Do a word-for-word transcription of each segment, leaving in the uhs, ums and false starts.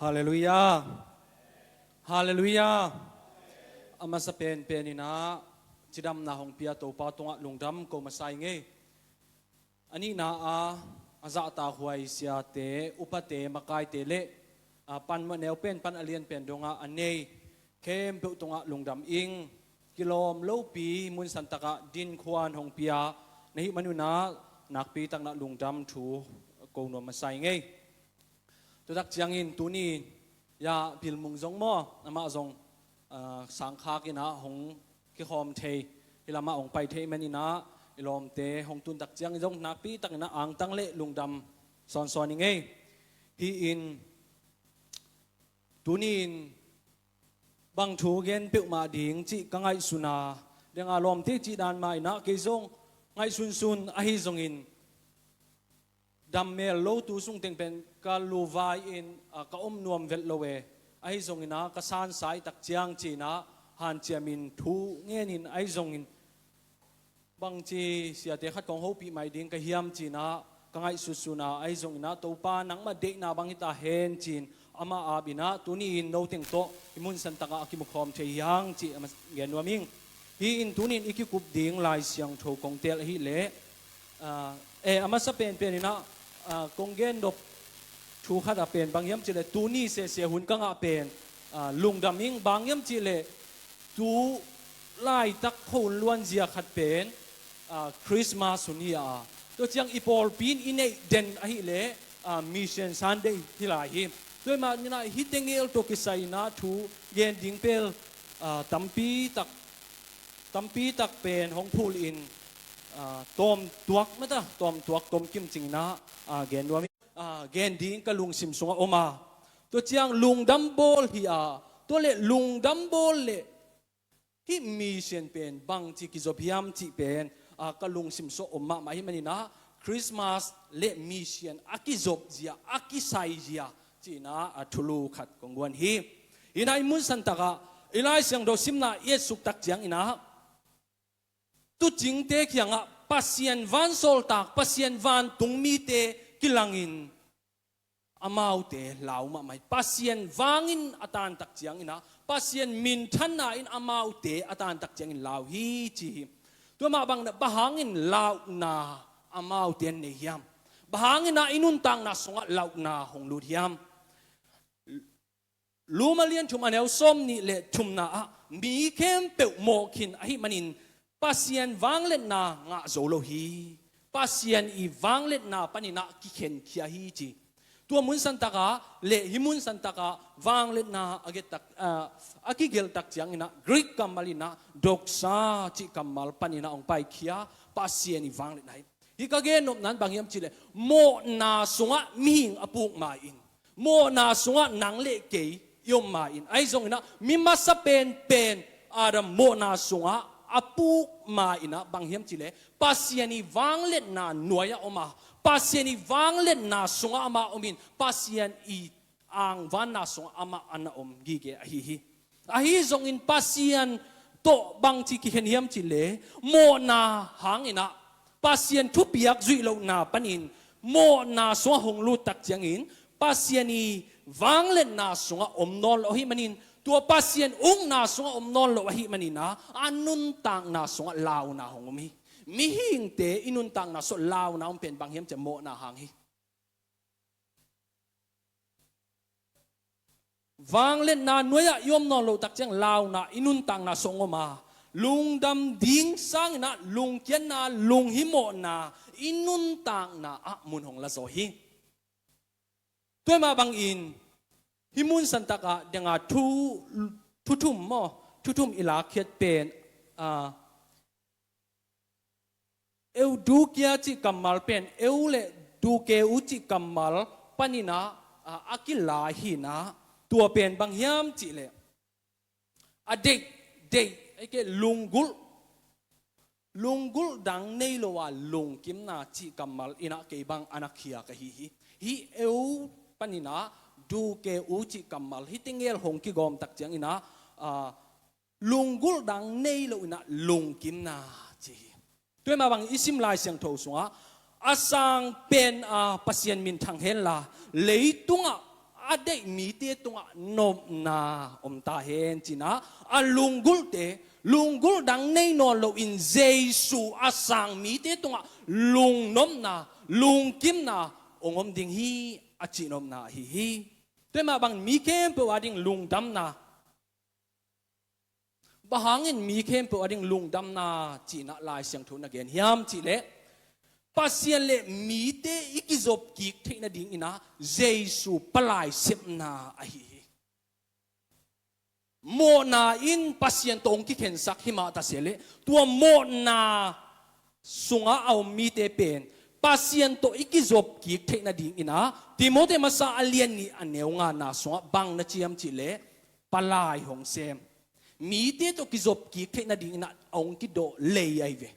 Halleluiah. Halleluiah. A masa penpen inah cidamna hong pia Topa tungah lungdam ko masa ing ei. A nihna ah a zahtakhuai siate, upate, makaite le a pan a neu pen pan a lian pen dongah a nei khempeuh tungah lungdam ing. Kilawm lopi mun santakah dinkhuan hong pia na hih manunah nakpi taknah lungdam thu ko nuam masa ing ei. Tutak ciangin tuni-in ya Bilmung zong maw, amah zong ah, sangkhak inah hong kikhawm thei, hih lamah hong pai thei maninah i lawmte hong tuntak ciangin zong nakpi takinah angtang le lungdam sawnsawn ing ei. Hih in tuni-in bang thu gen peuhmah ding cih ka ngaihsun a, deng a lawmte cih dan mah inah kei zong ngaihsunsun ahi zongin dam mel lo tu sungteng pen ka luvai in, ah, ka om nuam vet lo e. Ahi zongin ah ka sansa i tak ciang ci-in ah hanciamin thu ngenin ahi zongin bangci siate khat kong hopih mai ding ka hiam ci-in ah ka ngaihsutsun a, ahi zongin ah Topa nangmah deihna bang hi ta hen ci-in amah ap inah tuni-in noteng tawh i mun santakah a kimukhawm thei hi hang cih a gen nuam ing. Hih in tuni-in i kikup ding Lai Siangtho kong tel ahih leh, ah, eh, a masa penpen inah, ah, kong gen nop thu khat a pen bang hiam cih leh tuni sese hun ka ngah pen, ah, lungdam ing. Bang hiam cih leh tu laitak khuahun luanzia khat pen, ah, Christmas hun hi a, tua ciang i pawlpi in i neih den ahih leh, ah, Mission Sunday hi lai hi. Tua ahih maninah hih tengel tawh kisai inah thu gen ding pel, ah, tampi tak, tampi tak pen hong phul in, ah, tawmtuak mata, tawmtuak tomkim cing inah, ah, gen nuam ing. Ah, gen ding ka lungsim sungah om a, tua ciang lungdam bawl hi a, tua le lungdam bawl le hih mission pen bangci kizop hiam cih pen, ah, ka lungsim sungah om mahmah ahih maninah Christmas le mission a kizop zia, a kisai zia ci-in ah, ah, thulu khat kong guan hi. Inah i mun santakah i Lai Siangtho simna i etsuk tak ciang inah tuucingte kiangah Pasian vansawltak, Pasian vantung mite kilangin amaute lau mahmah hi. Pasian vangin a tantak ciang inah, Pasian minthanna in amaute a tantak ciangin lau hi ci hi. Tua mah bang inah bang hangin launa amaute an nei hiam? Bang hangin ah i nuntakna sungah launa hong lut hiam? Rom a lian thum a neu sawm nih le thumna ah mi khempeuh mawh khin ahih manin Pasian vangliatna ngah zo lo hi. Pasian i vangliatna panin ah kikhenkhia hi ci. Tua mun santakah le hih mun santakah vangliatna a gelhtak, ah, a kigelhtak ciang inah Greek kammal inah doxa cih kammal panin ah hong paikhia Pasian i vangliatna hi. Hih ka gen nopna in bang hiam cih leh mawhna sungah mihing a puk ma-in, mawhna sungah nang le kei i om ma-in, ahi zongin ah mi masa penpen Adam mawhna sungah a puk ma-in ah bang hiam cih leh Pasian i vangliatna nuai-ah om a, Pasian i vangliatna sungah amah om in Pasian i angvanna sungah amah a na om gige ahi hi. Ahi zongin Pasian tawh bangci kikhen hiam cih leh mawhna hang inah, Pasian thupiak zuih lohna panin mawhna sungah hong luttak ciangin Pasian i vangliatna sungah om nawn lo ahih manin, tua Pasian ukna sungah om nawn lo ahih manin ah a nuntakna sungah launa hong om hi. Mihingte i nuntakna sungah launa om pen bang hiam cih leh mawhna hang hi. Vangliatna nuai-ah i om nawn loh tak ciang launa i nuntakna sungah om a, lungdam ding sangin ah lungkiatna, lunghimawhna i nuntakna ah mun hong la zaw hi. Tua mah bangin hih mun santak ah deng a thu, thu thum maw, thu thum i lakkhiat pen, a, eudokia cih kammal pen, eu le dokeu cih kammal panin ah, a, a kila hi-in ah, tua pen bang hiam cih leh a deih, deih, ahih kei leh lunggulh, lunggulh dang nei lo a lungkimna cih kammal in ah kei bang a na khiak ahi hi. Hih eu panin ah dokeu cih kammal hih tengel hong kigawm tak ciangin ah, a, lunggulh dang nei lo in ah lungkimna ci hi. Tua mah bangin i sim Lai Siangtho sungah a sang pen a Pasian minthang hen la, leitungah a deih mite tungah nopna om ta hen, ci-in ah a lunggulhte, lunggulh dang nei nawn loin Jesu a sang mite tungah lungnopna, lungkimna hong om ding hi, a cihnopna ahi hi. Tua mah bangin mi khempeuh ading lungdamna, bang hangin mi khempeuh ading lungdamna ci-in ah Lai Siangtho in a gen hiam cih leh, Pasian le mite i kizop kik theih nadingin ah Jesu palai sepna ahi hi. Mawhna in Pasian tawh hong kikhensak hi mah ta se leh, tua mawhna sungah a om mite pen Pasian tawh i kizop kik theih nadingin ah Timoti masa a lian nih a neu ngana sungah bang na ci hiam cih leh, palai hong sem. Mite tawh kizop kik theih nadingin ah hong kidawh lei ahi ve,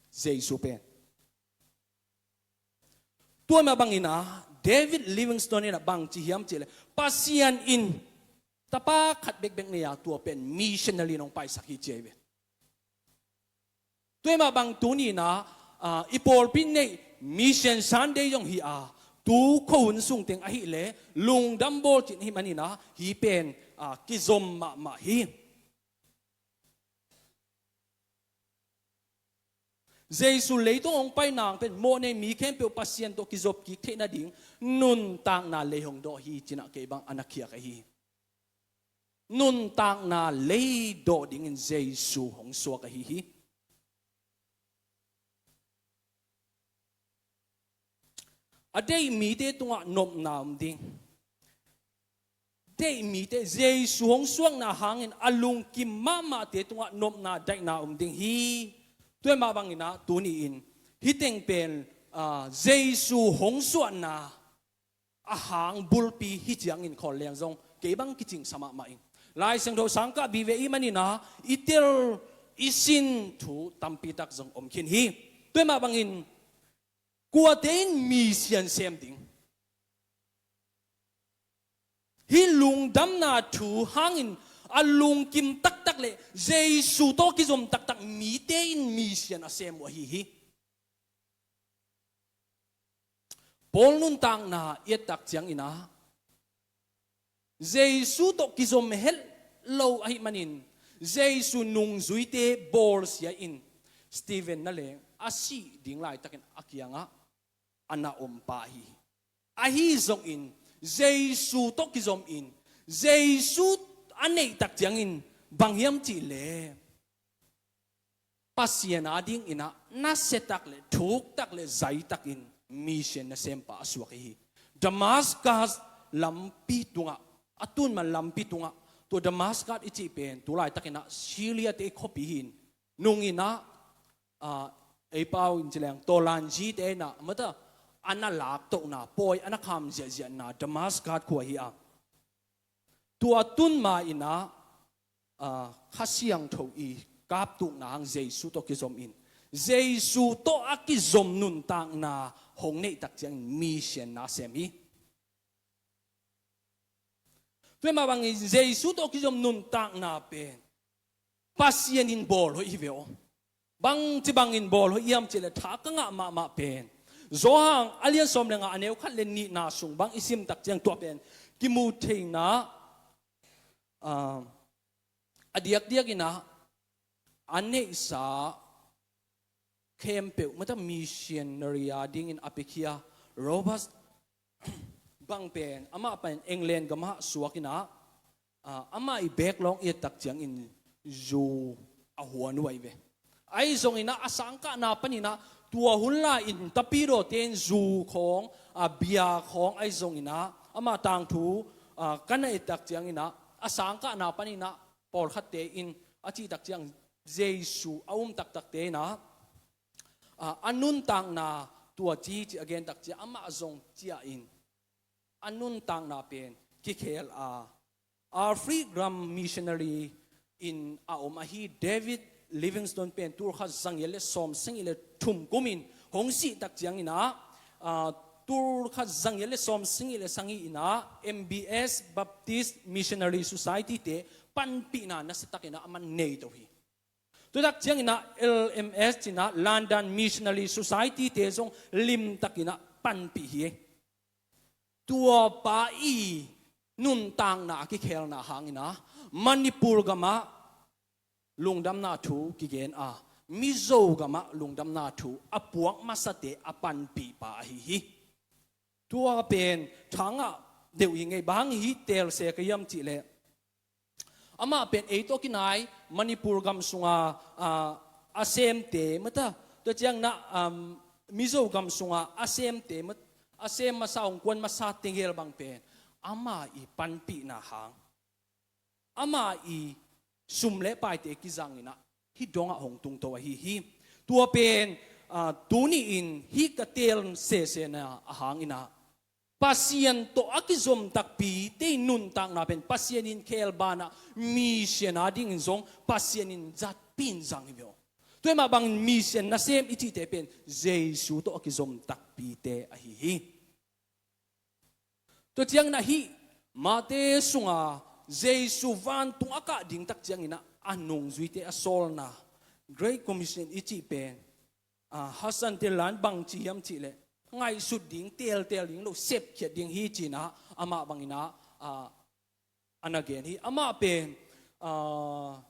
Jesu pen. Tua mah bangin ah David Livingstone in ah bang ci hiam cih leh, Pasian in tapa khat bekbek nei a, tua pen missionary in hong paisak hi, ci ahi ve. Tua mah bang tuni-in ah, ah, i pawlpi in neih Mission Sunday zong hi a, tu khuahun sung teng ahih leh lungdam bawl cih ahih manin ah hih pen, ah, kizom mahmah hi. Jesu leitungah hong paina pen mawhnei mi khempeuh Pasian tawh kizop kik theih nading nuntakna lei hong dawh hi, ci-in ah kei bang a na khiak ahi hi. Nuntakna lei dawh dingin Jesu hong suak ahi hi. A deih mite tungah nopna om ding. Deih mite, Jesu hong suakna hangin a lungkim mahmahte tungah nopna, daihna om ding hi. Tua mah bangin ah tuni-in hih teng pen, ah, Jesu hong suahna a hang bulpi hi ciangin khawl leng zong kei bang kicingsa mahmah ing. Lai Siangtho sangkah vive i hih manin ah i tel i sin thu tampi tak zong om khin hi. Tua mah bangin kuate in mission sem ding? Hih lungdamna thu hangin a lungkim taktak le Jesu tawh kizom taktak mite in mission a sem uh ahi hi. Paul nuntakna i et tak ciangin ah Jesu tawh kizom het lo ahih manin Jesu nungzuite bawlsia in Stephen na leng a sih ding laitakin a kiangah a na om pa hi. Ahi zongin Jesu tawh kizom in Jesu a neih tak ciangin bang hiam cih leh Pasian adingin ah nasiatak le thuktak le zaitakin mission nasempa a suak ahi hi. Damascus lampi tungah, a tun man lampi tungah, tua Damascus i cih pen tu laitakin ah Syria te i khuapi hi in, nungin ah, ah, ei pau in ci leng tawlanzi te in ah mata a na laktohna, pawi a na kham ziahziahna Damascus khua hi a. Tua tun ma in ah, ah, Kha Siangtho i kaptukna hang Jesu tawh kizom in, Jesu tawh a kizom nuntakna hong neih tak ciangin mission na sem hi. Tua mah bangin Jesu tawh kizom nuntakna pen Pasian in bawl hoih hi ve aw. Bangci bangin bawl hoih hiam cih leh tha ka ngah mahmah pen Johan a lian sawm le nga a neu khat le nihna sung bang i sim tak ciang tua pen kimu theihna, ah, a diakdiak in ah a neihsa khempeuh mata missionary adingin a piakhia Robert bang pen, amah pen England gamah suak in ah, ah, amah i background i et tak ciangin zu a huan uh ahi ve. Ahi zongin ah a sangkahna panin ah tua hun lai in tapidawte in zu khawng, ah, bia khawng ahi zongin ah amah tangthu, ah, ka na et tak ciangin ah a sangkahna panin ah pawlkhatte in a cih tak ciang Jesu a um taktakte in ah, ah, a nuntakna tua ci ci a gen tak ciang amah zong ciah in a nuntakna pen kikhel a, Alfred Graham missionary in a om ahi David Livingstone pen tul khat za ngiat le sawm sagih le thum kumin hong sih tak ciangin ah, ah, tul khat za ngiat le sawm sagih le sagih in ah M B S Baptist Missionary Society te panpihna nasiatakin ah a man nei to hi. Tua tak ciangin ah L M S ci-in ah London Missionary Society te zong limtakin ah panpih hi. Tua pa i nuntakna a kikhelna hangin ah Manipur gamah lungdamna thu kigen a, Mizo gamah lungdamna thu a puak masate a panpihpa ahi hi. Tua pen thangah deuh i ngei bang hi telse ka hiam cihleh, amah pen ei tawh kinai Manipur gam sunga, ah, a semte mata, tua ciangin ah, um, Mizo gam sunga a semte mat, a sem masa, hong kuan masa teng hel bang pen ama i panpihna hang, ama i sum le paite kizangin ah hih dongah hong tungto ahi hi. Tua pen, ah, tuni-in hih ka tel sesena a hangin ah Pasian tawh a kizom takpite i nuntakna pen Pasian in khel banah mission a dingin zong Pasian in zatpi in zang hi ve aw. Tua hi mah bangin mission nasem i cihte pen Jesu tawh a kizom takpite ahi hi. Tua ciangin ah hih Mate sunga Jesu vantung a kah ding tak ciangin ah a nungzuite a sawlna, Great Commission i cih pen, ah, Hudson Taylor in bangci hiam cihleh, ngaihsut ding, teltel ding lo, sepkhiat ding hi ci-in ah amah bangin ah, ah, a na gen hi. Amah pen, ah,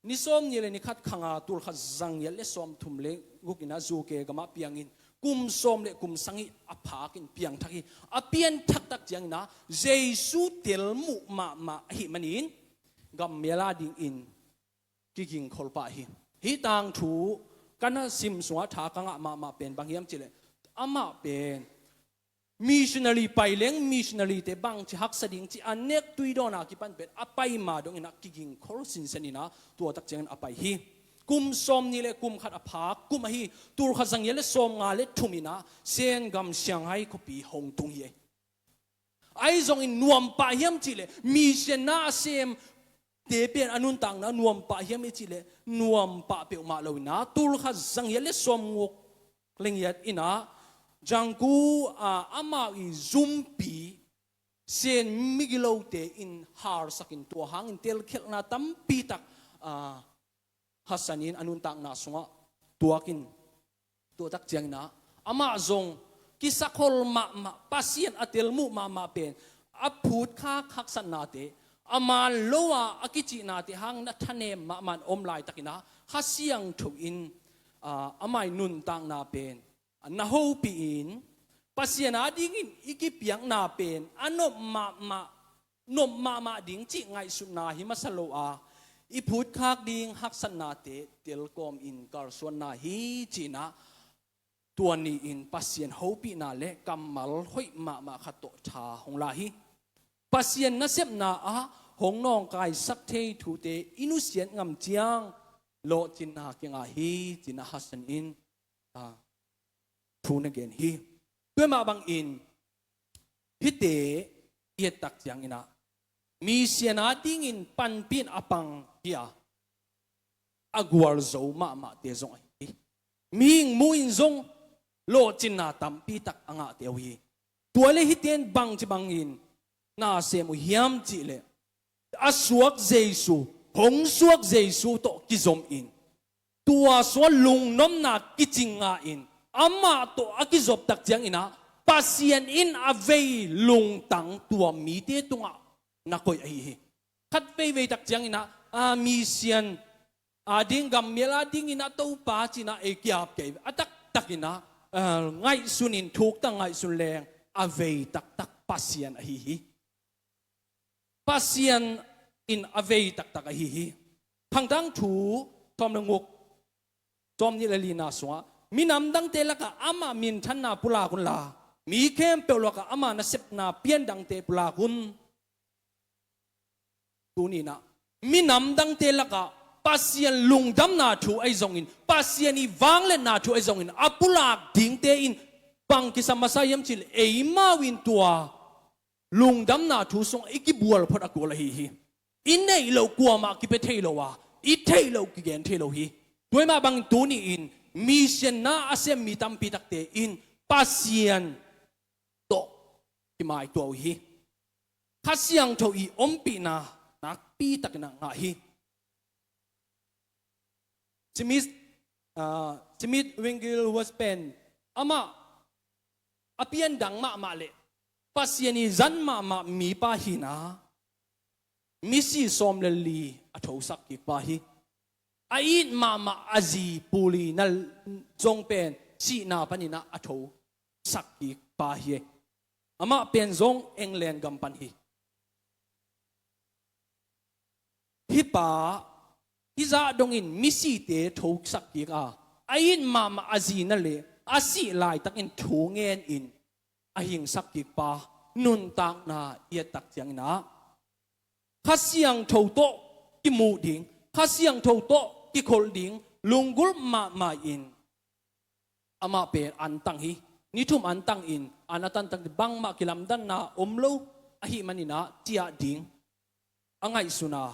ni sawmnih le ni khat khanga tul khat za giat le sawmthum le guk in ah U K gamah piangin kum sawm le kum sagih a phakin piangthak hi. A pianthak tak ciangin ah Jesu tel muh mahmah ahih manin gam mial a dingin kigingkhol pah hi. Hih tangthu ka na sim sungah tha ka ngah mahmah pen bang hiam cihleh, amah pen missionary pai leng, missionary-te bangci haksa ding ci a nek tui dawn a kipan pen a pai ma dongin ah kigingkhol sinsen in ah tua tak ciangin a pai hi. Kum sawmnih le kum khat a phak kum ahi, tul khat za giat le sawmnga le thum in ah Sen gam Shanghai khuapi hong tung hi. Ahi zongin nuam pah hiam cihleh, mission na a semte pen a nuntakna nuam pah hiam i cihleh, nuam pah peuhmah lo in ah tul khat za giat le sawmguk le giat in ah Zangku, ah, amau i zumpi Sen migilote in harsakin tua hangin telkhialhna tampi tak, ah, Hudson in a nuntakna sungah tuakin, tua tak ciangin ah amah zong kisakhol mahmah, Pasian a tel muh mahmah pen a phutkhak haksatnate, a man lo a a kicihnate hangin a thanem mahmah a om laitakin ah Kha Siangtho in, ah, amah i nuntakna pen a na hopih in, Pasian a dingin i kipiakna pen a nop mahmah, nop mahmah ding cih ngaihsutna hi masa lo a, i phutkhak ding haksatnate telkawmin kalsuanna hi ci-in ah tua ni-in Pasian hopihna le kammal hoih mahmah khat tawh tha hong la hi. Pasian nasepna ah hong nawngkaisak thei thute i nusiat ngam ciang lawhcinna kingah hi ci-in ah Hudson in, ah, thu na gen hi. Tua mah bangin hihte i et tak ciangin ah mission a dingin panpih in a pang hi a, a gualzo mahmahte zong ahi hi. Mihing mu-in zong lawhcinna tampi tak a ngahte uh hi. Tua le hihte in bangci bangin na sem uh hiam cihleh, a suak Jesu, hong suak Jesu tawh kizomin, tua sungah lungnopna kicing ngahin, amah tawh a kizop tak ciangin ah Pasian in a vei lungtang tua mite tungah na koih ahi hi. Khat veivei tak ciangin ah, a, mission a ding, gam mial a dingin ah Topa ci-in ah ei kiap kei a, taktakin ah, a, ngaihsun in thuktak ngaihsun leng a vei taktak Pasian ahi hi. Pasian in a vei taktak ahi hi. Phangtang thu thawm le nguk, sawmnih le lina sungah, minam dangte lakah amah minthanna pulak unla, mi khempeuh lakah ama nasepna pian dangte pulak un. Tuni-in ah minam dangte lakah Pasian lungdamna thu ahi zongin, Pasian i vangliatna thu ahi zongin a pulak dingte in bang kisam masa hiam cihleh, eimau in tua lungdamna thu sungah i kibual phot a kul ahi hi. I neih loh kuamah kipia thei lo a, i theih loh kigen thei lo hi. Tua mah bangin tuni-in mission na a sem mi tampi takte in Pasian tawh kimaituah uh hi. Kha Siangtho i ompihna nakpi takin ah ngah hi. Smith, ah, Smith Wigglesworth pen amah a piandang mahmah leh Pasian i zat mahmah mipa hi-in ah, misi sawm le li a thosak kik pa hi. A it mahmah a zi puli na zong pen sihna panin ah a thosak kik pa hi. Amah pen zong England gam pan hi. Hih pa, hih zah dongin misite thosak kik a, a it mahmah a zi na leh a sih laitakin thu ngenin a hingsak kik pa nuntakna i et tak ciangin ah, Kha Siangtho tawh kimuh ding, Kha Siangtho tawh kikholh ding lunggulh mahmah in, amah pen an tang hi. Ni thum an tangin, an a tangtang bangmah kilamdanna om lo ahih manin ah ciah ding a ngaihsun a,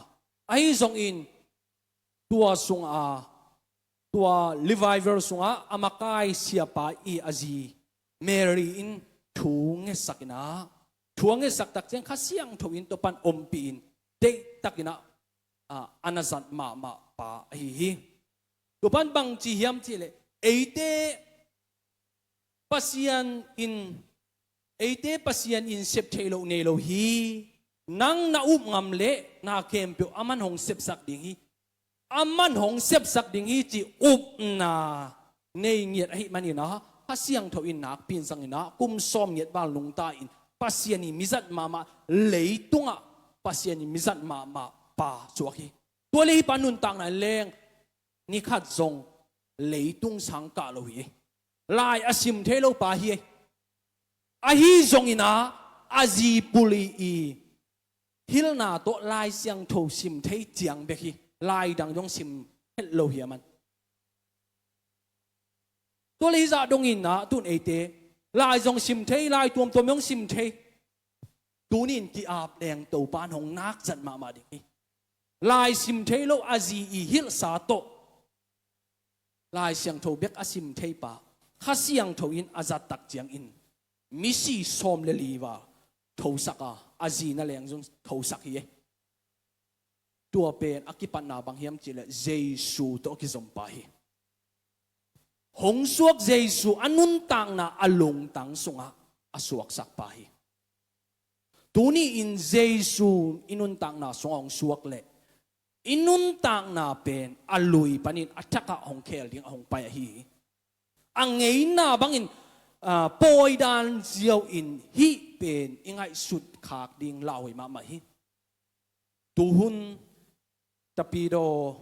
ahi zongin tua sungah, tua revival sungah a makai siapa i a zi Mary in thu ngetsak in ah, thu a ngetsak tak ciang Kha Siangtho in tua pan ompih in, deihtakin ah, ah, a na zat mahmah pa ahi hi. Tua pan bang ci hiam cih leh, eite Pasian in, eite Pasian in sep theih loh nei lo hi. Nang na up ngam leh na khempeuh aman hong sepsak ding hi. Aman hong sepsak ding hi cih upna nei ngiat ahih manin ah, Kha Siangtho in nakpi in zangin ah, kum sawm ngiat val nungta in Pasian i mi zat mahmah, leitungah Pasian i mi zat mahmah pa suak hi. Tua leh hih pa nuntakna leng ni khat zong leitung sang kah lo hi. Lai a sim thei lo pa hi. Ahi zongin ah, a zi puli i hilhna tawh Lai Siangtho sim thei ciang bek hi. Lai dang zong sim het lo hi a man. Tua leh hih zah dongin ah, tun eite lai zong sim thei, lai tuamtuam zong sim thei. Tuni in ki-ap leng Topa in hong nak zat mahmah ding hi. Lai sim thei lo a zi i hilhsa tawh Lai Siangtho bek a sim thei pa, Kha Siangtho in a zat tak ciangin misi sawm le li val thosak a, a zi na leng zong thosak hi. Tua pen a kipatna bang hiam cih leh Jesu tawh a kizom pa hi. Hong suak Jesu a nuntakna a lungtang sungah a suaksak pa hi. Tuni in Jesu i nuntakna sungah hong suak leh, i nuntakna pen a lui panin a thakah hong khel ding a hong pai ahi hi. A ngeina bangin, ah, pawidan ziau in hih pen i ngaihsut khak ding lauhuai mahmah hi. Tuhun tapidaw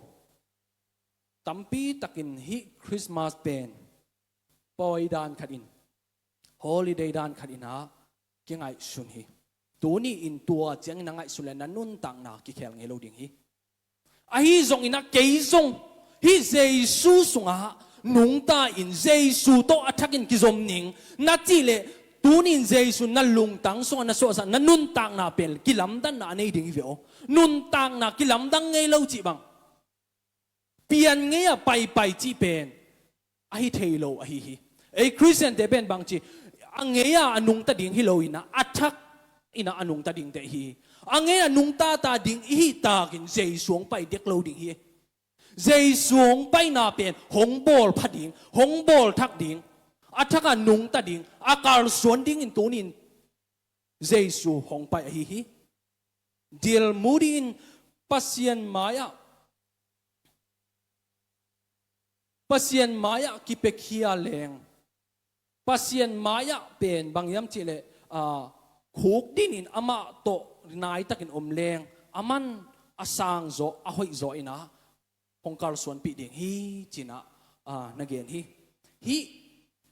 tampi takin hih Christmas pen pawidan khat in, holiday dan khat in ah kingaihsun hi. Tuni in tua ciangin na ngaihsun leh na nuntakna kikhel ngei lo ding hi. Ahi zongin ah kei zong hih Jesu sungah nungta in Jesu tawh a thakin kizom ning na cih leh, tuni in Jesu na lungtang sungah na suahsak, na nuntakna pen kilamdanna a nei ding hi ve aw. Nuntakna kilamdang ngei lo cih bang, pian ngei a paipai cih pen ahi thei lo ahi hi. Ei Khristiante pen bangci, a ngei a a nungta ding hi loin ah, a thak in ah a nungta ding teh hi. A ngei a nungta ta ding i hih takin Jesu hong pai dek lo ding hi. Jesu hong paina pen hong bawl pha ding, hong bawl thak ding, a thak a nungta ding, a kalsuan dingin tuni in Jesu hong pai ahi hi. D L Moody in Pasian mai-ah, Pasian mai-ah kipiakhia leng, Pasian mai-ah pen bang hiam cih leh, ah, khukdin in amah tawh naitakin om leng, aman a sangzaw, a hoihzaw in ah hong kalsuanpih ding hi ci-in ah, ah, na gen hi. Hih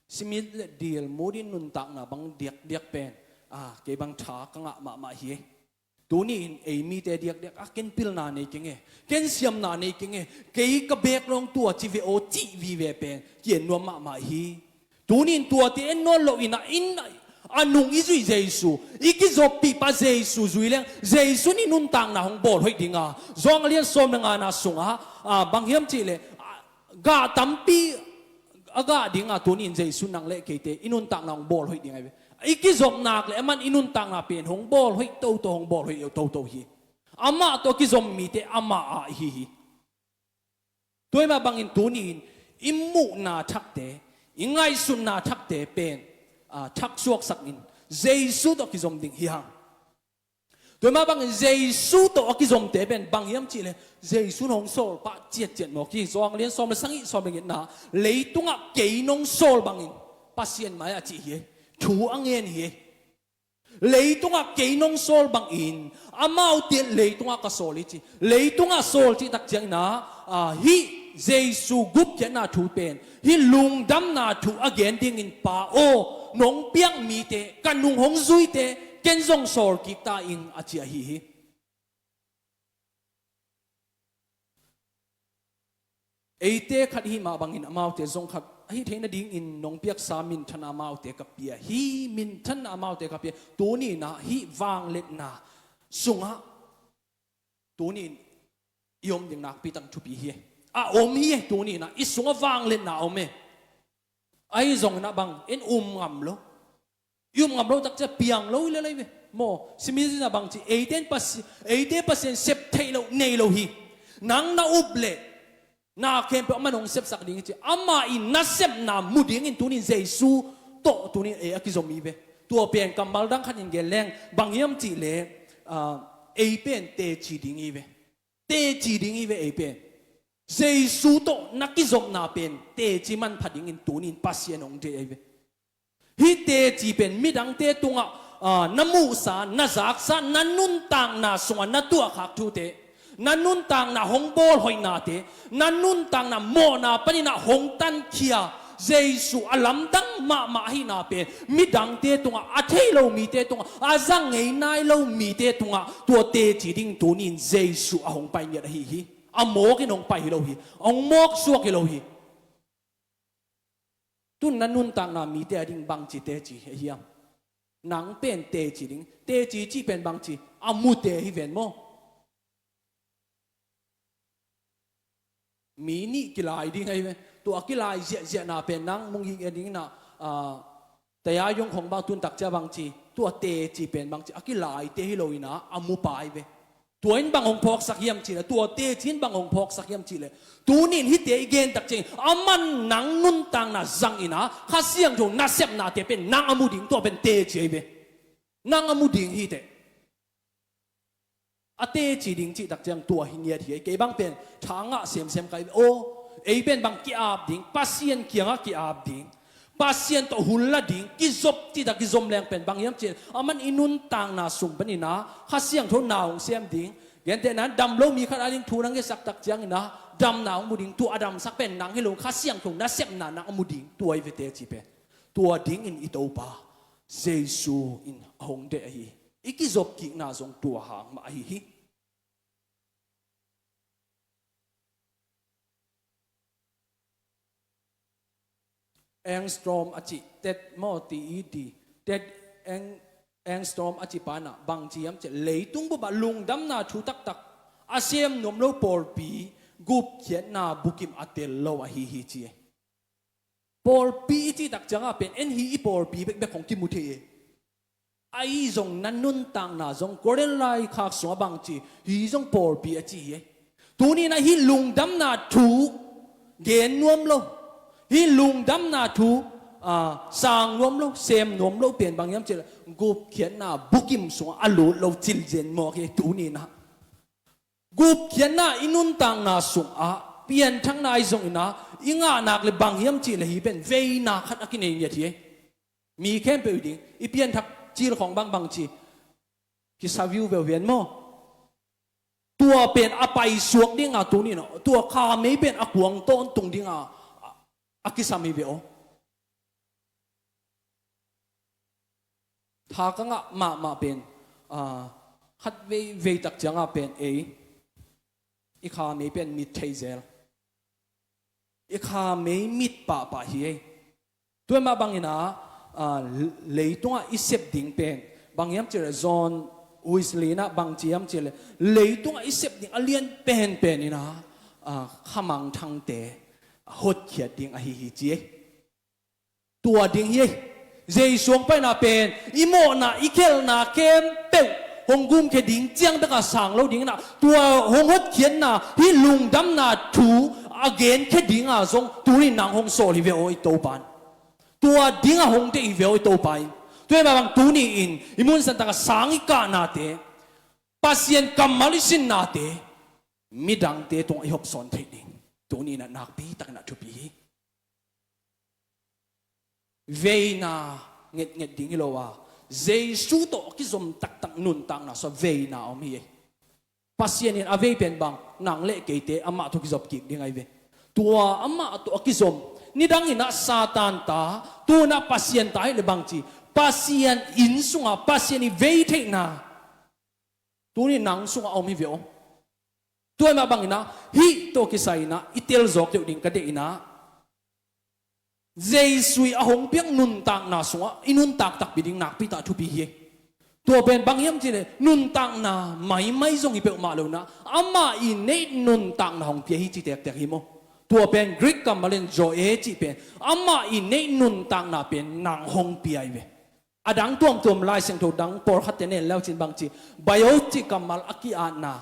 Smith le D L Moody nuntakna bang diakdiak pen, ah, kei bang tha ka ngah mahmah hi. Tuni in ei mite diakdiak ah ken pilna nei keng e, ken siamna nei keng e, kei ka bek lawng tua ci ve aw cih vive pen ki-en nuam mahmah hi. Tuni in tuate en nawn loin ah, in a nung i zuih Jesu, i kizoppih pa Jesu zui leng, Jesu in i nuntakna hong bawl hoih ding a. Johan a lian sawm le ngana sungah, ah, bang hiam cih leh, ah, gah tampi a gah ding a, tuni in Jesu nang le keite i nuntakna hong bawl hoih ding ahi ve. I kizop nak leh aman i nuntakna pen hong bawl hoih toto, hong bawl hoih toto hi. Amah tawh kizom mite amah a hi hi. Tua mah bangin tuni in i muhna thakte, i ngaihsutna thakte pen, ah, thak suaksak in, Jesu tawh kizom ding hi hang. Tua mah bangin Jesu tawh a kizomte pen bang hiam cihleh, Jesu in hong sawl pah ciatciat mawk hi. Johan lian sawm le sagih, sawm le sagihna, leitungah kei nong sawl bangin Pasian mai-ah a cih hi. Thu a ngen hi. Leitungah kei nong sawl bangin amaute leitungah ka sawl hi ci. Leitungah sawl cih tak ciangin ah, ah, hih Jesu gupkhiatna thu pen, hih lungdamna thu a gen dingin, Pa aw, nong piak mite, ka nung hong zuite ken zong sawl kik ta ing, a ci ahi hi. Eite khat hih mah bangin amaute zong khat ahi theih nadingin nong piaksa minthanna amaute ka pia hi. Minthanna amaute ka pia. Tuni-in ah hih vangliatna sungah tuni-in i om ding nakpi tak thupi hi. A om hi, tuni-in ah i sungah vangliatna a om e. Ahi zongin ah bang, en um ngam lo. I um ngam lo tak ciang piang lo hi lel hi ve. Maw, simizina bang ci, eite in Pasi-, eite Pasian sep theih loh nei lo hi. Nang na up leh na khempeuh aman hong sepsak ding hi ci. Ama i nasepna mu dingin tuni-in Jesu tawh tuni-in ei a kizom hi ve. Tua pen kammal dang khatin gen leng bang hiam cihleh, ah, ei pen teci ding hi ve. Teci ding hi ve ei pen. Jesu tawh na kizopna pen teci manpha dingin tuni-in Pasian hong deih ahi ve. Hih teci pen midangte tungah, ah, na muhsa, na zaksa, na nuntakna sungah na tuahkhak thute, na nuntakna hong bawlhoihnate, na nuntakna mawhna panin ah hong tankhia Jesu a lamdang mahmah ahihna pen midangte tungah, a thei lo mite tungah, a za ngei nai lo mite tungah tua teci ding tuni-in Jesu a hong pai ngiat ahi hi. A mawkin hong pai hi lo hi. A hong mawk suak hi lo hi. Tun na nuntakna mite a ding bangci teci ahi hiam? Nang pen teci ding. Teci cih pen bangci, a mute hi ven maw. Mi nih kilai ding ahi ve. Tua a kilai ziahziahna pen nang mung hi ngiat dingin ah, ah, taya yong khong bang tun tak ciang bangci, tua teci pen bangci, a kilaite hi lo-in ah a mupa hi ve. Tua in bang hong phawksak hiam cihleh, tua teci in bang hong phawksak hiam cihleh, tuni-in hihte i gen tak ciangin aman nang nuntakna zangin ah Kha Siangtho nasepnate pen nang a mu ding, tua pen teci ahi ve. Nang a mu ding hi teh. A teci ding cih tak ciang tua hi ngiat hi. Kei bang pen tha ngah semsem ka hi ve. Aw, ei pen bang ki-ap ding, Pasian kiangah ki-ap ding, Pasian tawh hun la ding, kizop cih tak kizom leng pen bang hiam cihleh, aman i nuntakna sung panin ah Kha Siangtho na hong sem ding. Gentehna in dam lo mi khat a ding thu nang ngetsak tak ciangin ah damna hong mu ding, tua a damsak pen nang hi lo, Kha Siangtho nasepna nang a mu ding, tua hi ve teci pen. Tua dingin i Topa Jesu in a hong deih ahi hi. I kizopkikna zong tua hang mah ahi hi. Engstrom a cih, Ted maw, T E D, Ted Eng-, Engstrom a cih pa in ah bangci hiam cihleh, leitung bup ah lungdamna thu taktak a sem nuam lo pawlpi gupkhiatna bukim a tel lo ahi hi ci. Pawlpi i cih tak ciangah pen en hi, i pawlpi bekbek hong kimu thei e. Ahi zong na nuntakna zong Korin laikhak sungah bangci, hih zong pawlpi a ci hi. Tuni-in ah hih lungdamna thu gen nuam lo, hih lungdamna thu, ah, sang nuam lo, sem nuam lo pen bang hiam cihleh, gupkhiatna bukim sungah a lut lo cilzen mawk hi tuni-in ah. Gupkhiatna i nuntakna sungah pianthakna ahi zongin ah i ngah nak leh bang hiam cihleh, hih pen veina khat a kinei ngiat hi. Mi khempeuh i ding i pianthak cil khawng bang bangci, kisa viu veu hi ven maw. Tua pen a paisuak ding a, tuni-in ah tua khamei pen a kuang tawntung ding a, a, a kisam hi ve aw. Tha ka ngah mahmah pen, ah, khat veivei tak ciangah pen ei, i khamei pen mit thei zel. I khamei mit pahpah hi ei. Tua mah bangin ah, ah, leitungah i sep ding pen bang hiam cihleh, John Wesley in ah bangci hiam cihleh, leitungah i sep ding a lian penpen in ah, ah, khamangthangte hotkhiat ding ahi hi ci ei. Tua ding hi. Jesu hong paina pen i mawhna, i khelhna khempeuh hong gumkhia ding ciang bek a sang lo dingin ah, tua hong hotkhiatna, hih lungdamna thu a genkhia ding a zong tuni-in nang hong sawl hi ve aw i Topa in. Tua ding a hong deih hi ve aw i Topa in. Tua hi mah bang tuni-in i mun santak a sang i kahnate, Pasian kammal i sinnate, midangte tungah i hopsawn theih ding tuni-in ah nakpi takin ah thupi hi. Veina ngetnget ding hi lo a, Jesu tawh a kizom taktak nuntakna sungah veina a om hi. Pasian in a vei pen bang, nang le keite amah tawh kizop kik ding ahi ve. Tua amah tawh a kizom, nidangin ah Satan ta, tu-in ah Pasian ta hi leh bang ci, Pasian inn sungah Pasian i vei theihna tuni nang sungah a om hi ve aw. Tua hi mah bangin ah hih tawh kisai-in ah i tel zawk deuh ding ka deih in ah, Jesu i a hong piak nuntakna sungah i nuntak takpi ding nakpi tak thupi hi. Tua pen bang hiam cih leh nuntakna maimai zong hi peuhmah lo-in ah, amah i neih nuntakna hong pia hi ci tektek hi maw. Tua pen Greek kammal in zoe cih pen, amah i neih nuntakna pen nang hong pia hi ve. A dang tuamtuam Lai Siangtho dang pawlkhatte nen le uh cin bang ci, bios cih kammal a ki-atna,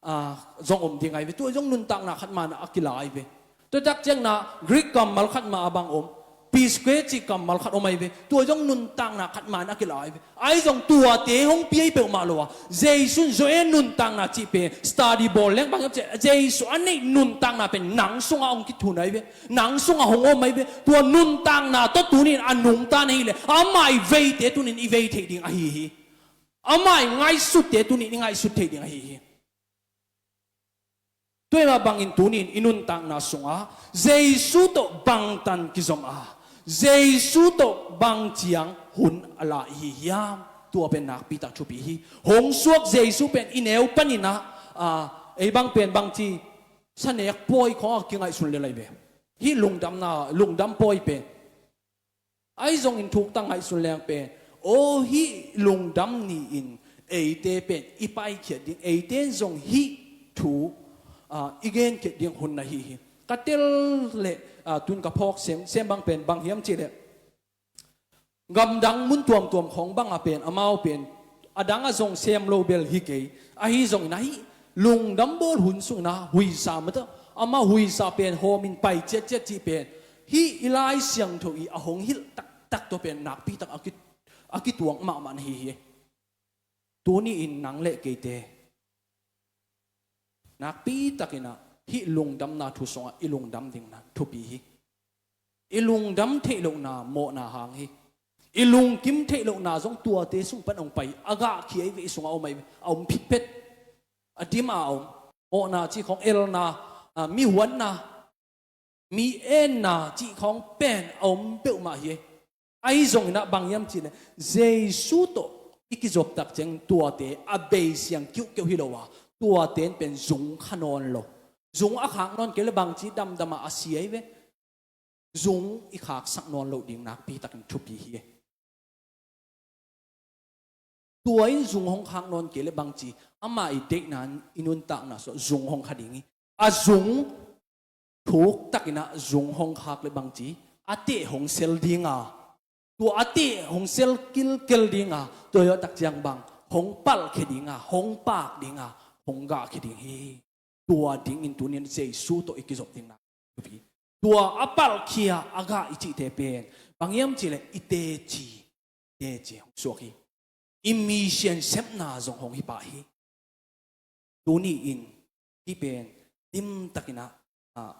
ah, zong om ding ahi ve. Tua zong nuntakna khat mah in ah a kila ahi ve. Tua tak ciangin ah Greek kammal khat mah a bang om, psiche cih kammal khat om ahi ve. Tua zong nuntakna khat mah in ah a kila ahi ve. Ahi zong tuate hong pia hi peuhmah lo a, Jesu in zoe nuntakna cih pen study bawl leng bang hiam cih leh, Jesu a neih nuntakna pen nang sungah hong kithun ahi ve. Nang sungah hong om ahi ve. Tua nuntakna tawh tuni-in a nungta na hi leh, amah i veite tuni-in i vei theih ding ahi hi. Amah i ngaihsutte tuni-in i ngaihsut theih ding ahi hi. Tua hi mah bangin tuni-in i nuntakna sungah Jesu tawh bangtan kizom a, Jesu tawh bang ciang hun a la i hi hiam? Tua pen nakpi tak thupi hi. Hong suak Jesu pen i neu panin ah, ah, ei bang pen bang ci, sanek pawi khawng a kingaihsun lel ahi ve. Hih lungdamna, lungdam pawi pen. Ahi zongin thuk tak ngaihsun leng pen, aw, hih lungdam ni-in eite pen i paikhiat ding, eite in zong hih thu, ah, i genkhiat ding hun na hi hi. Ka tel leh, ah, tun ka phawk sem, sem bang pen bang hiam cih leh, gamdang mun tuamtuam khawng bangah pen amau pen a dang a zong sem lo bel hi kei. Ahi zongin ah hih lungdam bawl hun sungin ah huisa mah tawh, amah huisa pen hawmin pai ciatciat cih pen, hih i Lai Siangtho i a hong hilh taktak tawh pen nakpi tak a ki, a kituak mahmah na hi hi. Tuni-in nang le keite nakpi takin ah hih lungdamna thu sungah i lungdam ding na thupi hi. I lungdam theih lohna mawhna hang hi. I lungkim theih lohna zong tuate sung pan hong pai, a gahkhia ahi ve, i sungah a om ahi ve, a om phitphet. A dim a om. Mawhna cih khawng, elna, ah, mi huatna, mi enna cih khawng pen a om peuhmah hi. Ahi zongin ah bang hiam cih leh, Jesu tawh i kizop tak ciang tuate a beisiang kiuhkeuh hi lo a, tuate in pen zung kha nawn lo. Zung a khak nawn kei leh bang ci, damdam a a si ahi ve. Zung i khaksak nawn loh ding nakpi takin thupi hi. Tua in zung hong khak nawn kei leh bang ci, amah i deihna in i nuntakna sungah zung hong kha ding hi. A zung thuk takin ah zung hong khak leh bang ci, a teh hong sel ding a, tua a teh hong sel kilkel ding a, tua zawh tak ciang bang hong palhkhia ding a, hong paak ding a, hong gahkhia ding hi. Tua dingin tuni-in Jesu tawh i kizop ding na thupi. Tua a palhkhia, a gah i cihte pen bang hiam cih leh i teci, teci hong suak hi. I mission sepna zong hong hi pah hi. Tuni-in hih pen dim takin ah, ah,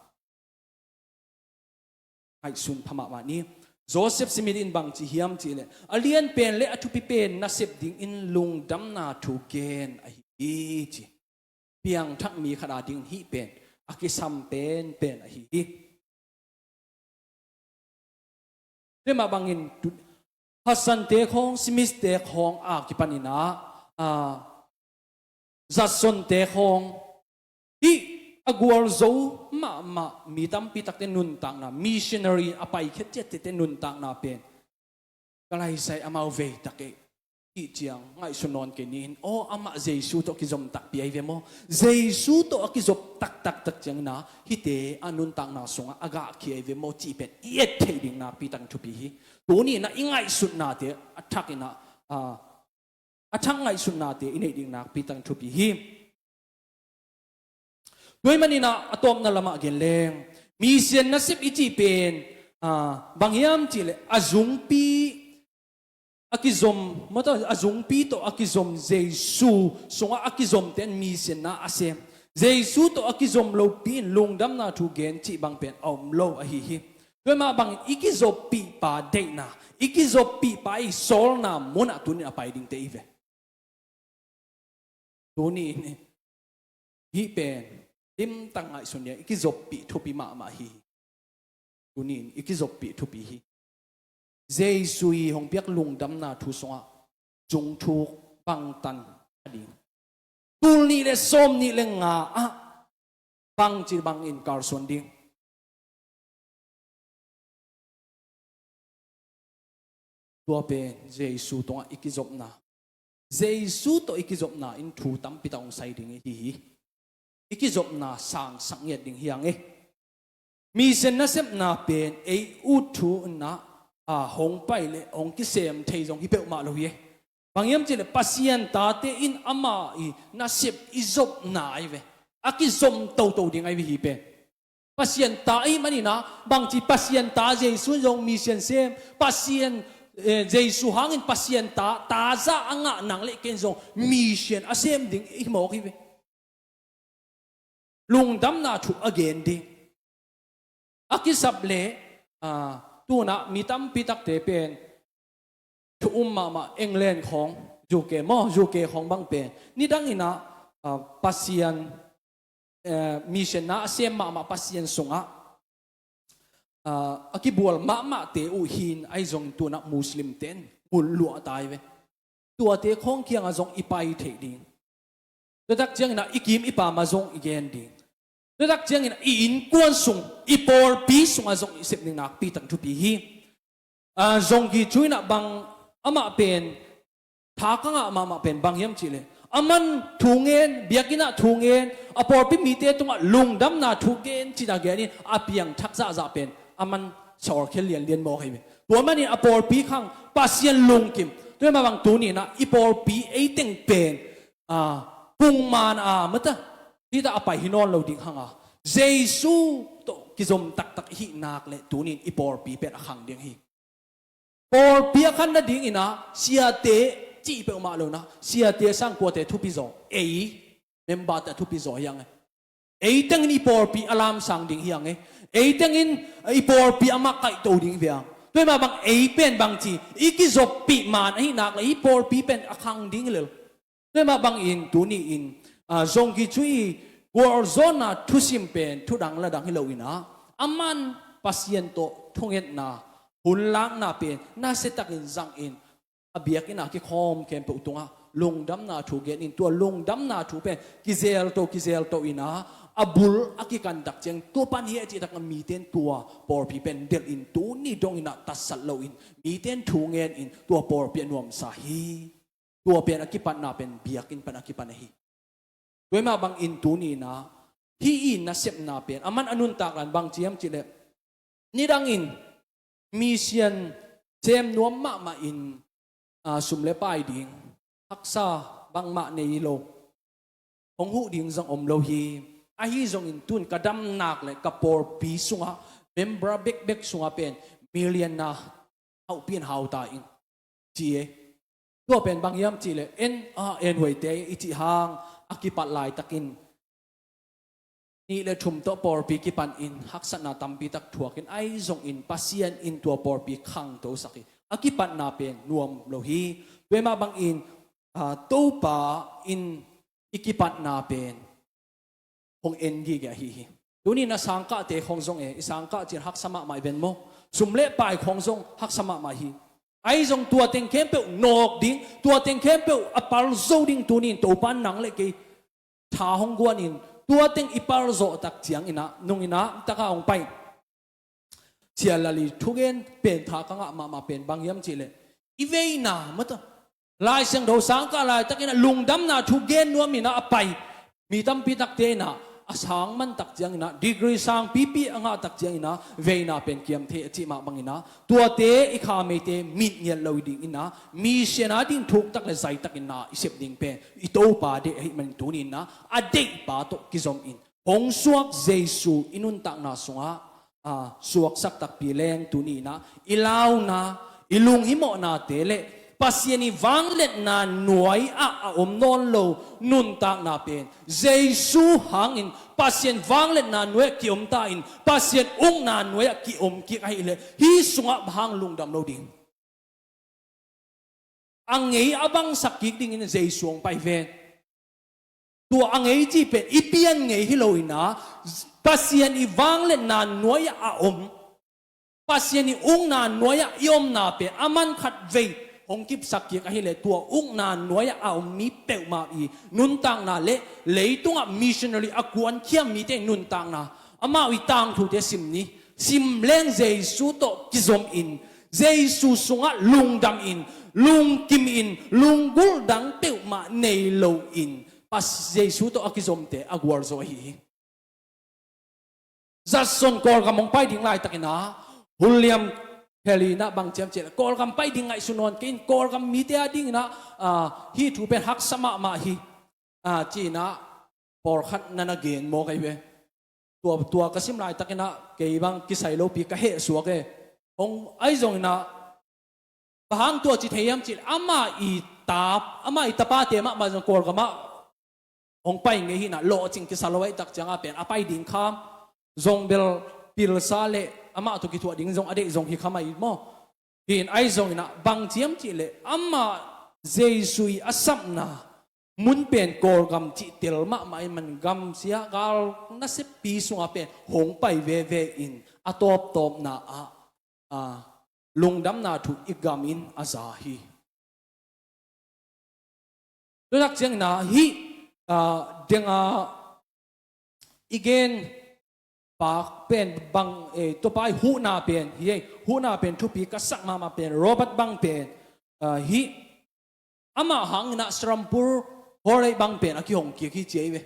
ngaihsun pha mahmah ni. Joseph Smith in bang ci hiam cih leh, a lian pen le a thupi pen nasep dingin lungdamna thu gen ahi hi ci. Piangthak mi khat a dingin hih pen a kisam penpen ahi hi. Tua mah bangin tu-, Hudson-te khawng, Smith-te khawng a kipanin ah, ah, Judson-te khawng, hih a gualzo mahmah mi tampi takte nuntakna, missionary a paikhiat ciatte nuntakna pen ka laisai amau vei tak ei. Hih ciang ngaihsun nawn kei ni in, aw, amah Jesu tawh kizom takpi ahi ve maw? Jesu tawh a kizop taktak tak ciangin ah hihte a nuntakna sungah a gahkhia ahi ve maw cih pen i et theih ding nakpi takin thupi hi. Tuni-in ah i ngaihsutnate a thakin ah, ah, a thak ngaihsutnate i neih ding nakpi takin thupi hi. Tua ahih manin ah a tawpna lamah gen leng, mission nasep i cih pen, ah, bang hiam cih leh a zungpi, a kizom, mata, a zungpi tawh a kizom Jesu sungah a kizomte in mission-na a sem. Jesu tawh a kizom lopi in lungdamna thu gen cih bang pen a om lo ahi hi. Tua mah bangin i kizoppihpa deihna, i kizoppihpa i sawlna munah tuni-in a pai dingte i ve. Tuni-in hih pen limtak ngaihsun ding a i kizoppih thupi mahmah hi. Tuni-in i kizoppih thupi hi. Jesu i hong piak lungdamna thu sungah zungthuk bangtan a ding. Tul nih le sawm nih le nga ah bangci bangin kalsuan ding. Tua pen Jesu tungah i kizopna, Jesu tawh i kizopna in thu tampi tak hong sai ding i hi hi. I kizopna sangsak ngiat ding hi hang e. Mission nasepna pen ei ut thu inah a hong pai le hong kisem thei zong hi peuhmah lo hi e. Bang hiam cihleh Pasian tate in ama i nasep i zopna ahi ve. A kizom toto ding ahi ve hih pen. Pasian ta ahih manin ah bangci Pasian ta Jesu in zong mission sem, Pasian, eh, Jesu hangin Pasian ta, ta zah a ngah nang le ken zong mission a sem ding i mawk hi ve. Lungdamna thu a gen ding. A kisap le, ah, tunah mi tampi takte pen thu um mahmah England khawng, U K maw, U K khawng bang pen nidang inah, ah, Pasian, eh, mission-na a sem mahmah Pasian sungah, ah, a kibual mahmahte uh hi-in ahi zongin tunah Muslim-te in ngulh luah ta hi ve. Tuate khawng kiangah zong i pai theih ding. Tua tak ciangin ah i kim i pam ah zong i gen ding. Tua tak ciangin ah i innkuan sung, i pawlpi sungah zong i sep ding nakpi tak thupi hi. Ah, Zonggi Chui in ah bang amah pen tha ka ngah mahmah pen bang hiam cihleh, aman thu ngen, biakinn ah thu ngen, a pawlpi mite tungah lungdamna thu gen cih a gen in a piangthak zahzah pen aman sawlkhia lianlian mawk hi ve. Tua manin a pawlpi khang Pasian lungkim. Tua mah bang tuni inah i pawlpi ei teng pen, ah, pungman a mata hita a pai hi nawn lo ding hang a, Jesu tawh kizom taktak i hih nak le tuni in i pawlpi pen a khang ding hi. Pawlpi a khan nading inah siate cih peuhmah lo inah siate sang kuate thupi zaw, ei member-te a thupi zaw hi hang e. Ei tengin i pawlpi a lamsang ding hi hang e. Ei tengin i pawlpi a makaihto ding hi ve hang. Tua mah bang ei pen bangci i kizoppih man ahih nak le i pawlpi pen a khang ding hi lel. Tua mah bangin tuni-in, ah, Zonggi Chui gualzawhna thusim pen thudang ladang hi lo inah aman Pasian tawh thungetna, hunlakna pen nasiatakin zangin a biakinn ah kikhawm khempeuh tungah lungdamna thu gen in tua lungdamna thu pen kizelto kizelto inah a bul a kikan tak ciang tua pan hi e cih tak a mite in tua pawlpi pen delh in tuni dong inah tatsat lo in mite in thu ngen in tua pawlpi a nuamsa hi. Tua pen a kipatna pen biakinn pan a kipan ahi. Tua mah bangin tuni inah hih i nasepna pen aman a nuntak lan bangci hiam cihleh, nidangin mission sem nuam mahmah in, ah, sum le pai ding haksa bangmah nei lo, hong huh ding zong om lo hi. Ahi zongin tun ka damnak le ka pawlpi sungah member bekbek sungah pen million-na hauhpi in hau ta ing ci e. Tua pen bang hiam cihleh en, ah, en huaite i cih hang a kipat laitakin nih le thum tawh pawlpi kipan in haksatna tampi tak thuak in ahi zongin Pasian in tua pawlpi khangtosak hi. A kipatna pen nuam lo hi. Tua mah bangin, ah, Topa in i kipatna pen hong en gige ahi hi. Tuni inah sangkahte khawng zong e, i sangkah ciang haksa mahmah i ven maw? Sum le pai khawng zong haksa mahmah hi. Ahi zong tua teng khempeuh nawk ding, tua teng khempeuh a pal zo ding tuni in Topa in nang le kei tha hong guan in tua teng i pal zawh tak ciang inah nung inah taka hong pai. Sia Lali thugen pen tha ka ngah mahmah pen bang hiam cihleh, i veina mata Lai Siangtho sangkah laitakin ah lungdamna thu gen nuam inah a pai mi tampi takte inah a sang man tak ciang inah degree sangpipi a ngah tak ciang inah veina pen kiam thei a cih mah bang inah tuate i kha meite mit ngiat lo ding inah mission a ding thuk tak le zai tak inah i sep ding pen i Topa deih ahih manin tuni inah a deihpa tawh kizom in hong suak Jesu i nuntakna sungah, ah, suaksak takpi leng tuni inah i launa, i lunghimawhnate le Pasian i vangliatna nuai-ah a om nawn lo nuntakna pen Jesu hangin Pasian vangliatna nuai-ah kiom ta in, Pasian ukna nuai-ah kiom kik ahileh hih sungah bang hang lungdam lo ding? A ngei a bangsak kik dingin Jesu hong pai ven. Tua a ngei cih pen i pian ngei hi lo in ah, Pasian i vangliatna nuai-ah a om, Pasian i ukna nuai-ah i omna pen a man khat vei hong kipsak kik ahileh tua ukna nuai-ah a om mi peuhmah i nuntakna le leitungah missionary a kuankhiam mite nuntakna, amau i tangthute sim ni. Sim leng Jesu tawh kizom in, Jesu sungah lungdam in, lungkim in, lunggulh dang peuhmah nei lo in, Pas- Jesu tawh a kizomte a gualzo ahi hi. Zatson Kawlgam hong pai ding laitakin ah, Hulliam Phelina bang ciam ciah le, Kawlgam pai ding ngaihsun nawn kei in, Kawlgam mite a dingin ah, ah, hih thu pen haksa mahmah hi, ah, ci-in ah pawlkhat na na gen maw kai ve. Tua, tua ka sim laitakin ah kei bang kisai lopi ka heh suak e. Hong ahi zongin ah, bang hang tua ci thei hiam cih leh, amah i tap, amah i tapate mahmah zong Kawlgamah hong pai ngei hi in ah, lawhcing kisa lo ahih tak ciangah pen a pai ding kham, zong bel pilsa le amah tawh kithuah ding zong a deih zong hi kham ahi maw. Hi in ahi zongin ah bang ciam cih leh, amah Jesu i a sapna mun pen Kawlgam cih tel mahmah in, man gamsia gal naseppi sungah pen hong pai veve in, a tawptawpna ah, ah, lungdamna thu i gam in a za hi. Tua tak ciangin ah hih, ah, denga i gen pa pen bang, eh, Topa i huhna pen hi ei. Huhna pen thupi ka sak mahmah pen Robert bang pen, ah, hih amah hangin ah Serampore Horeih bang pen a kihong kik hi ci ei ve.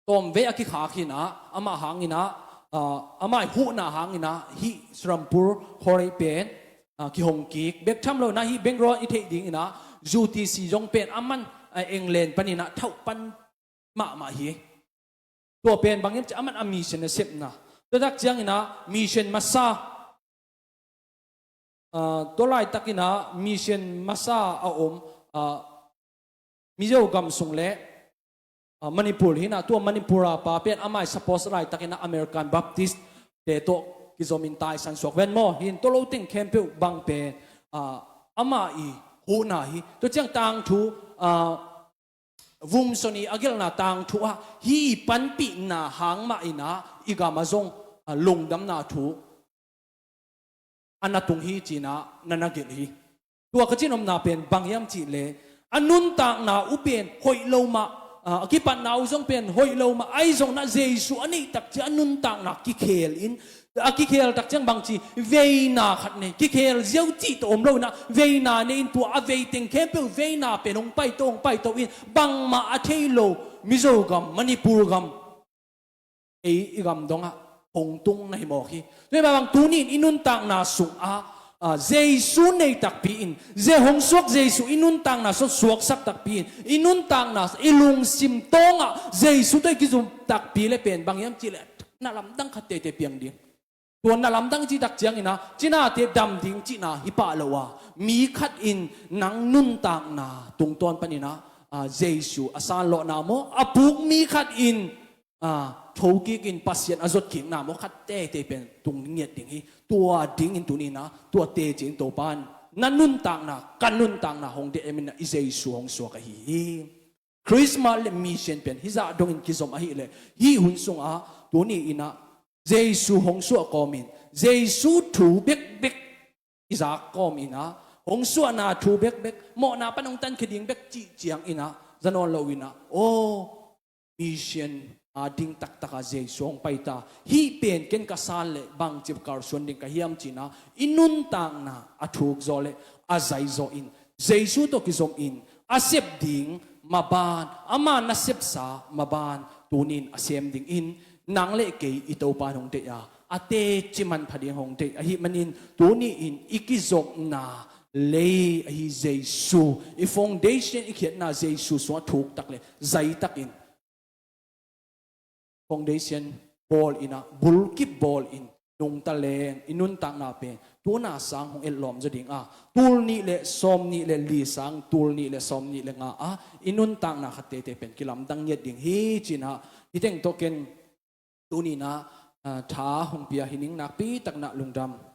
Tawmvei a kikhak hi in ah, amah hangin ah, ah, amah i huhna hangin ah hih Serampore Horeih pen, ah, kihong kik. Bek tham lo in ah hih Bangalore i theih dingin ah U T C zong pen a man, ah, England panin ah thauh pan mahmah hi. Tua pen bang hiam cih leh a man a mission a sepna. Tua tak ciangin ah mission masa, ah, tua laitakin ah mission masa a om, ah, Mizo gam sung le, ah, Manipur hi in ah, tua Manipur a pa pen amah i support laitakin ah American Baptist te tawh kizom in taisan suak ven maw. Hi in tua lo teng khempeuh bang pen, ah, amah i huhna hi. Tua ciang tangthu, ah, Vumson i a gelhna tangthu ah hih i panpihna hang mah in ah i gam ah zong, ah, lungdamna thu a na tung hi ci-in ah na na gelh hi. Tua ka cihnopna pen bang hiam cih leh, a nuntakna uh pen hoih lo mah, ah, a kipatna uh zong pen hoih lo mah, ahi zongin ah Jesu a neih tak ciang a nuntakna kikhel in, a kikhel tak ciang bangci, veina khat nei, kikhel ziau cih tawh om lo in ah, veina nei in tua a vei teng khempeuh veina pen hong paito, hong paito in, bangmah a thei lo Mizo gam, Manipur gam, ei i gam dongah hong tung na hi mawk hi. Tua hi mah bang tuni in i nuntakna sungah, ah, Jesu nei takpi in, Je- hong suak Jesu i nuntakna sungah suaksak takpi in, i nuntakna, i lungsim tawngah Jesu tawh i kizom takpi le pen bang hiam cih leh, na lamdang khat teitei piang ding. Tua na lamdang cih tak ciangin ah, cinate dam ding cihna hi pah lo a, mi khat in nang nuntakna tungtawn panin ah, ah, Jesu a sanlawhna maw, a puk mi khat in, ah, thokik in Pasian a zotkikna maw, khat teitei pen tung ngiat ding hi. Tua dingin tuni in ah, tua teci in Topa in na nuntakna, ka nuntakna hong deih em in ah i Jesu hong suak ahi hi. Christmas le mission pen hih zah dongin kizom ahih leh, hih hun sungah tuni in ah Jesu hong suah kawmin, Jesu thu bekbek i zak kawmin ah, hong suahna thu bekbek, mawhna pan hong tankhia ding bek cih ciangin ah za nawn lo in ah, aw, mission a ding taktak ah Jesu hong pai ta, hih pen ken ka san leh bangci kalsuan ding ka hiam ci-in ah i nuntakna a thuk zaw le a zai zaw in, Jesu tawh kizom in, a sep ding maban, ama nasepsa maban tuni in a sem dingin nang le kei i Topa in hong deih a, a teci manpha ding hong deih ahih manin tuni in i kizopna lei ahi Jesu, i foundation i khiatna Jesu sungah thuk tak le zai takin foundation bawl in ah, bulkip bawl in, nungta leng i nuntakna pen tuna sang hong etlawm zaw ding a, tul nih le sawm nih le li sang tul nih le sawm nih le nga a i nuntakna khat teitei pen kilamdang ngiat ding hi ci-in ah, hih teng tawh ken tuni-in ah, ah, tha hong pia hi ning. Nakpi takin ah lungdam.